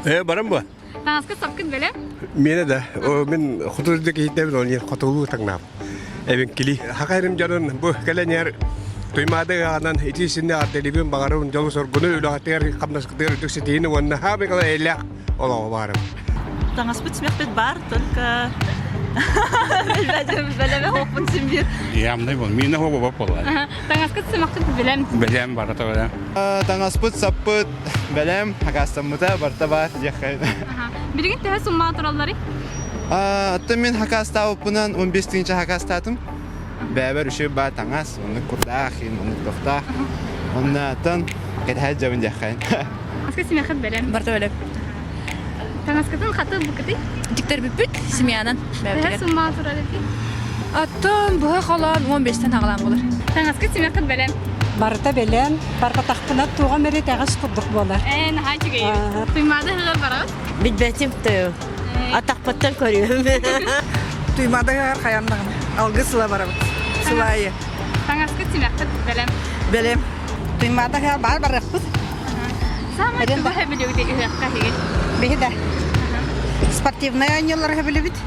Э, баран бу. Таҥаскыт сапкыт бэлэм? Миэнэ да. Мин хоту киһитэбин ол хотулуу таҥнаам. Эбиҥкили. Хакайрым дьонун бу кэлэн Туймаада ыаҕынан ити синне ардэлибин баҕарым дьолу соргуну үлэҕитигэр хамнаскытыгар үрдүк ситиһини уонна хаабыкала эйлээх олоҕу баарым. Таҥаспыт симэхпит бар, только бэлэме хоппун симбир. Ямный бол, мина хобо боп болар. Таҥаскыт симэхпит бэлэм. Бэлэм барата бэлэм. Таҥаспыт саппыт бэлэм, хакастаммыта барта бар диэххэ. Билигин төһө суммаҕа туралларый? Оттон мин хакастаабыппынан 15 тыһыынча хакастаатым. Бэйэбэр үчүгэй баа таҥас, оннук курдаах, оннук тохтоох. Оннотон кэтэһэ дьабын диэххэ. Таҥаска симэхит бэлэм. Барта бэлэм. Таҥаскытын хаты букыты? Дьиктэрбиппит семьянан. Төһө суммаҕа турар эти? Оттон быһа холоон 15-тен аҕалаан болар. Таҥаскыт симэхит бэлэм. Барыта бэлэм, барбатахпына туоҕум эрэ итэҕэс курдук буолар. Ээ, наһаа үчүгэй. Туймаада ыһыгар бараҕыт? Билбэтим тыа. Атахпыттан көрүөм. Туймаада хайан даҕаны. Алгыс ыла барабыт. Сылайы. Таҥаскыт симэххит бэлэм. Бэлэм. Туймаада баар барыахпыт. Саамай тугу сөбүлүүгүт ыһыахха эһиги? Биһи да. Спортивнай оонньуулары сөбүлүүбүт.